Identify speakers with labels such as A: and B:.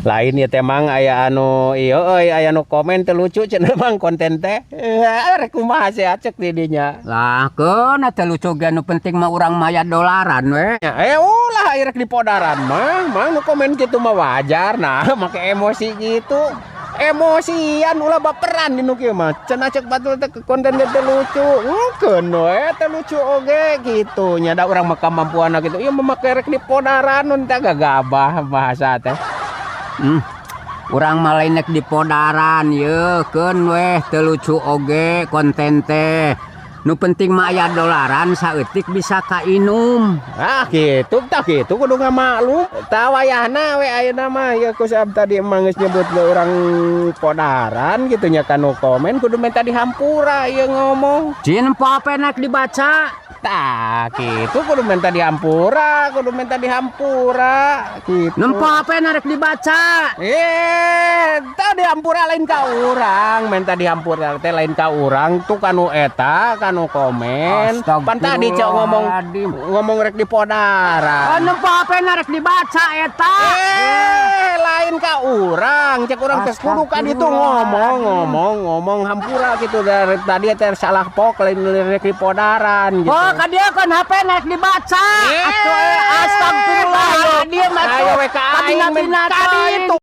A: Lain ya teh, Mang, aya anu ieu euy, aya nu komen teu lucu cenah, Mang, konten teh. Eh, rek kumaha sih cek di dinya.
B: Lah, keun teu lucu ge, nu penting mah urang maya dolaran we.
A: Ya, eh, ulah rek dipodaran mah, Mang, nu komen kitu mah wajar. Nah, make emosi gitu. Emosian, ulah baperan di nu kieu mah. Cenah cek batur teh konten teh teu lucu. Engkeun we teu lucu oge gitu. Nya da urang mah kamampuanna gitu. Ieu mah make rek dipodaran nun teh gagabah bahasa teh.
B: Urang mah lain nek dipodaran ye, keun weh teu lucu oge konten teh. Nu penting mah aya dolaran saeutik bisa kainum.
A: Ah, gitu tah, gitu kudu ngamaklum. Tah, wayahna we ayeuna mah ya ku sabab tadi emang geus nyebut le urang podaran gitu nya kanu komen, kudu minta dihampura ieu ngomong.
B: Jin apa nek dibaca?
A: Tah, gitu kudu minta dihampura, kudu minta dihampura gitu.
B: Nempo apa nek dibaca?
A: Eh, tah, dihampura lain ka urang, minta dihampura teh lain ka urang tuh, kanu eta, kanu komen. Pan tadi cok ngomong
B: Astagfirullahaladzim.
A: Ngomong rek dipodaran.
B: Oh, nempo apa nek dibaca eta?
A: Eh, lain ka urang, cek urang teh kudu ka ditu ngomong, ngomong, ngomong hampura gitu dari tadi teh salah pok, lain rek dipodaran gitu.
B: Oh, ka dieu kan HP nek dibaca.
A: Eh,
B: Atuh, eh, astagfirullahaladzim atuh.
A: Ayo we ka aing
B: Kabina-bina
A: ka
B: teuing.
A: ditu.